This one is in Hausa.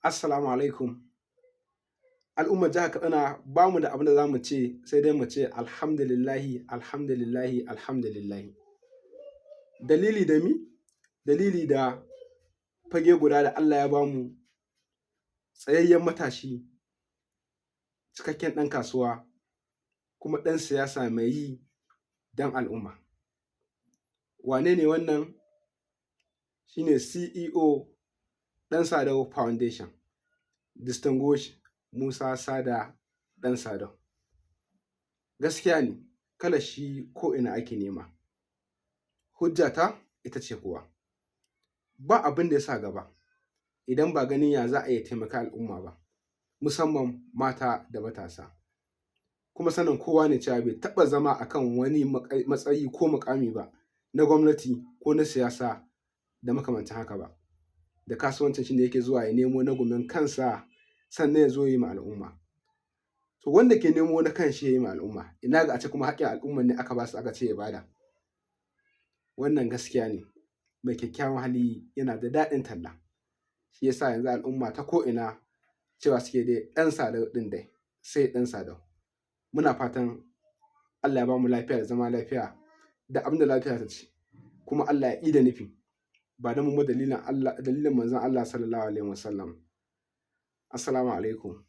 Assalamu alaikum. Al'ummar jihar Katsina, ba mu da abin da za mu ce sai dai mu ce alhamdulillahi, alhamdulillahi, alhamdulillahi. Dalili da mi? Dalili da fage guda da Allah ya bamu tsayayyen matashi, cikakken ɗan kasuwa, kuma ɗan siyasa mai yi don al'umma. Wane ne wannan? Shi ne CEO Ɗan Sadau Foundation, Distinguished Musa Sada Ɗan Sadau. Gaskiya ne, kalar shi ko'ina ake nema. Hujjata ita ce kuwa, ba abin da ya sa gaba idan ba ganin ya za a yi ya taimaki al'umma ba, musamman mata da matasa. Kuma sanin kowa ne cewa bai taɓa zama a kan wani matsayi ko muƙami ba na gwamnati ko na siyasa da makamancin haka ba. Da kasuwancin shi ne yake zuwa ya nemo na gumin kansa, sannan ya zo ya yi ma al'umma. To, wanda ke nemo na kanshi ya yi ma al'umma, ina ga a ce kuma haƙƙin al'umman ne aka ba su aka ce ya bada. Wannan gaskiya ne, mai kyakkyawan hali yana da daɗin talla. Shi ya sa yanzu al'umma ta ko'ina cewa suke dai Ɗan Sadau ɗin dai, sai Ɗan Sadau. Muna fatan Allah ya ba mu lafiya da zama lafiya da abin da lafiya ta ci, kuma Allah ya ida nufi, ba don mu ba, dalilin Allah, dalilin Manzon Allah sallallahu alaihi wasallam. Assalamu alaikum.